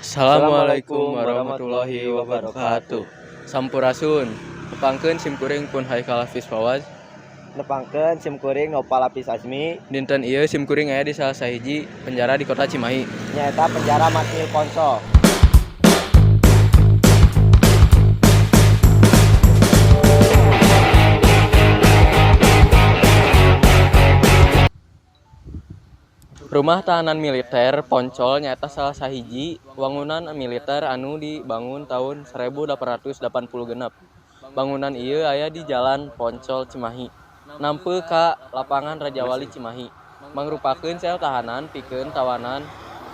Assalamualaikum warahmatullahi wabarakatuh. Sampurasun. Tepangkeun sim kuring pun Haikal Hafiz Fawaz. Nepangkeun sim kuring Nopal Lapis Azmi. Dinten ieu sim kuring aya di salah sahiji penjara di kota Cimahi. Nyaeta penjara Matmil Poncol. Rumah tahanan militer Poncol nyaeta salah sahiji wangunan militer anu dibangun taun 1886. Bangunan ieu aya di Jalan Poncol Cimahi, nampeu ka Lapangan Rajawali Cimahi. Mangrupakeun sel tahanan pikeun tawanan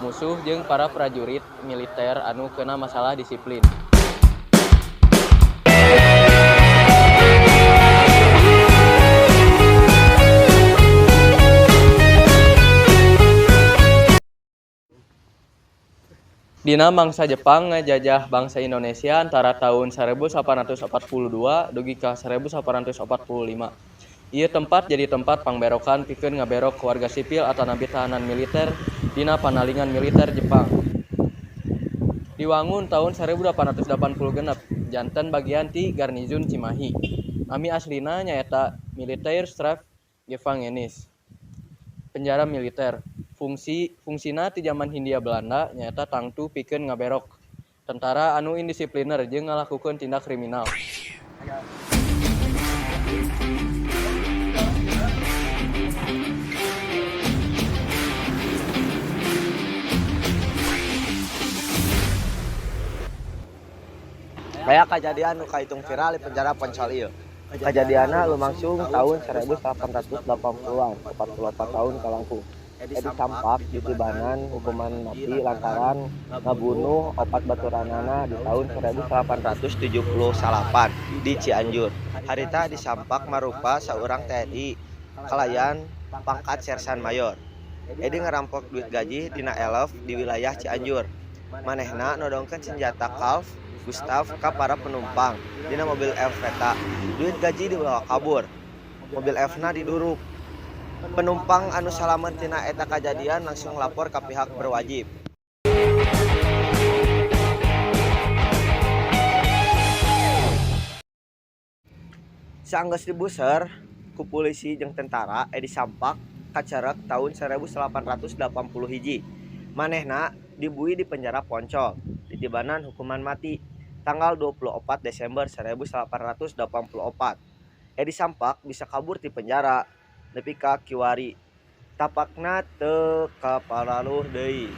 musuh jeung para prajurit militer anu keuna masalah disiplin. Dina mangsa Jepang ngajajah bangsa Indonesia antara taun 1842 dugi ka 1845. Ieu tempat jadi tempat pangberokan pikeun ngaberok warga sipil atanapi tahanan militer dina panalingan militer Jepang. Diwangun taun 1886 janten bagian ti Garnizun Cimahi. Nami aslina nyaeta Militaire Straf Gevangenis. Penjara militer. Fungsina ti jaman Hindia Belanda nyaeta tangtu pikeun ngaberok tentara anu indisipliner jeung ngalakukeun tindak kriminal. Aya kajadian nu kahitung viral di penjara Poncol ieu. Kajadianna lumangsung tahun 1880-an, 44 tahun kalangkung. Edi Sampak ditibanan hukuman mati lantaran ngabunuh opat baturanana di tahun 1879 di Cianjur. Harita Edi Sampak marupa saurang TNI kalayan pangkat sersan mayor. Edi ngerampok duit gaji dina elf di wilayah Cianjur. Manehna nodongkeun senjata Carl Gustaf ka para penumpang dina mobil elf eta. Duit gaji dibawa kabur. Mobil elfna diduruk. Penumpang anu salamet tina eta kajadian langsung lapor ka pihak berwajib. Saenggeus dibuser ku polisi jeung tentara, Edi Sampak kacerek taun 1881. Manehna dibui di penjara Poncol, ditibanan hukuman mati tanggal 24 Desember 1884. Edi Sampak bisa kabur ti penjara nepi ka kiwari. Tapakna teu kaparaluh deui.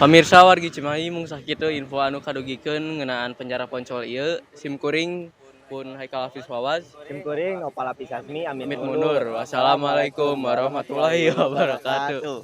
Pamirsa wargi Cimahi, mung sakitu info anu kadugikeun ngeunaan penjara Poncol ieu. Sim kuring pun Haikal Hafiz Fawaz. Sim kuring Nopal Lapis Azmi amit Amit mundur. Wassalamualaikum warahmatullahi wabarakatuh.